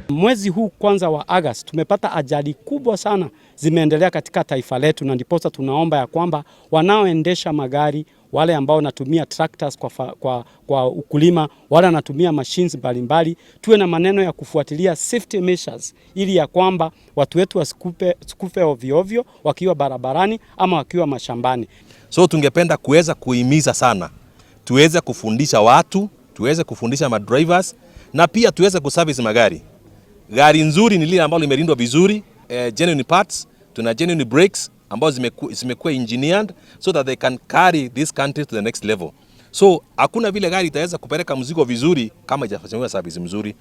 Mwezi huu kwanza wa Agosti tumepata ajali kubwa sana zimeendelea katika taifa letu, na ndiposa tunaomba ya kwamba wanaoendesha magari, wale ambao wanatumia tractors kwa ukulima, wale wanatumia machines mbalimbali, tuwe na maneno ya kufuatilia safety measures, ili ya kwamba watu wetu wasikufe ovyo ovyo wakiwa barabarani ama wakiwa mashambani. So tungependa kuweza kuhimiza sana, tuweze kufundisha watu, tuweze kufundisha madrivers na pia tuweze kuservice magari. Gari nzuri ni lile ambalo limelindwa vizuri, genuine parts, tuna genuine brakes ambazo zimekuwa engineered so that they can carry this country to the next level. So hakuna vile gari itaweza kupeleka mzigo vizuri kama haijafanyiwa service mzuri.